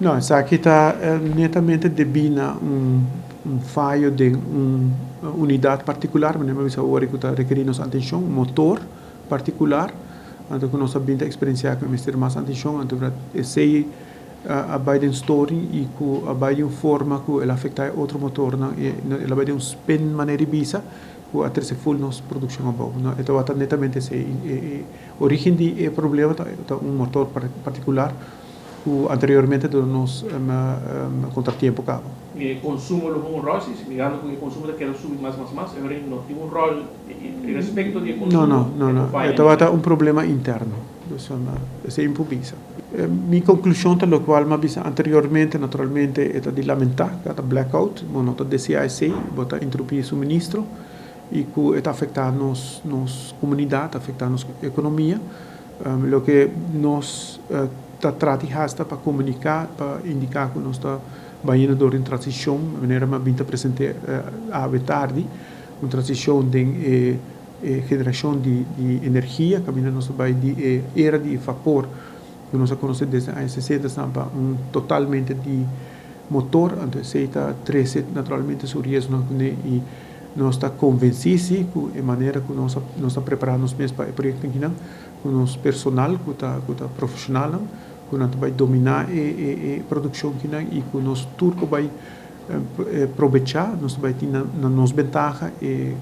No, esaki ta netamente debí na un fayo den un unidat partikular, manera mi a bisa awor ku ta rekerí nos atenshon, un motor partikular, anto ku nos a bin ta eksperensiá ku e mester mas atenshon, anto esei a bai den storing i ku a bai di un forma ku el a afektá e otro motornan, el a bai den un spin manera di bisa ku a trese ful nos produkshon abou. No, e tabata netamente esei. E origen di e problema ta un motor partikular ku anteriormente duna nos kontratiempo kaba. E konsumo lo hunga un ròl? Si, mirando ku e konsumo ta keda subi mas mas mas, e ora no tin un ròl respekto di e konsumo? No, no, no, no. E tabata un problema interno. Dus esei mi por bisa. Mi konklushon ta lokual mi a bisa anteriormente, naturalmente e ta di lamentá kada blackout, bo no ta deseá esei, bo ta interupí e suministro i ku e ta afektá nos nos komunidat, ta afektá nos ekonomia. Loke nos ta trata di hasi ta pa komuniká, pa indiká ku nos ta bayendo dor di un transishon, manera mi a bin ta present'é awe tardi, un transishon den e e generashon di di energia kaminda nos ta bai di e era di vapor ku nos a konosé desde aña sesenta esnan pa un totalmente di motor, anto esei ta trese naturalmente su riesgonan kuné i nos ta konvensí si ku e manera ku nos a nos ta prepará nos mes pa e proyekto akinan ku nos personal ku ta ku ta profeshonalnan ku nan ta bai dominá e e e produkshon akinan i ku nos tur por bai probechá, nos ta bai tin na nos bentaha e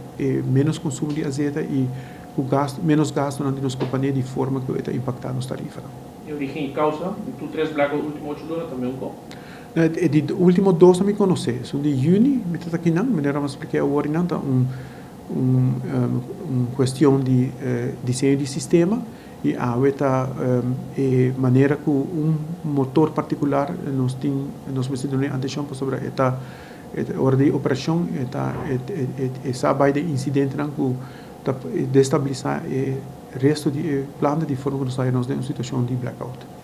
ménos konsumo di azeta i ku gasto, ménos gastonan di nos kompania di forma ku e ta impaktá nos tarifanan. E origen i kousa di tur tres blackout ultimo ocho luna ta meun ko? E di ultimo dos no mi konosé. Esun di yüni mi ta ta kinan, manera mi a spliká awor einan ta un un kuestion di diseño di sistema. I awe ta e manera ku un motor partikular nos tin, nos mester duna e atenshon pasobra e ta ora di operashon e ta e sa bai den insidentenan ku ta destabilisá e resto di e planta di forma ku nos ta haña nos den un situashon di blackout.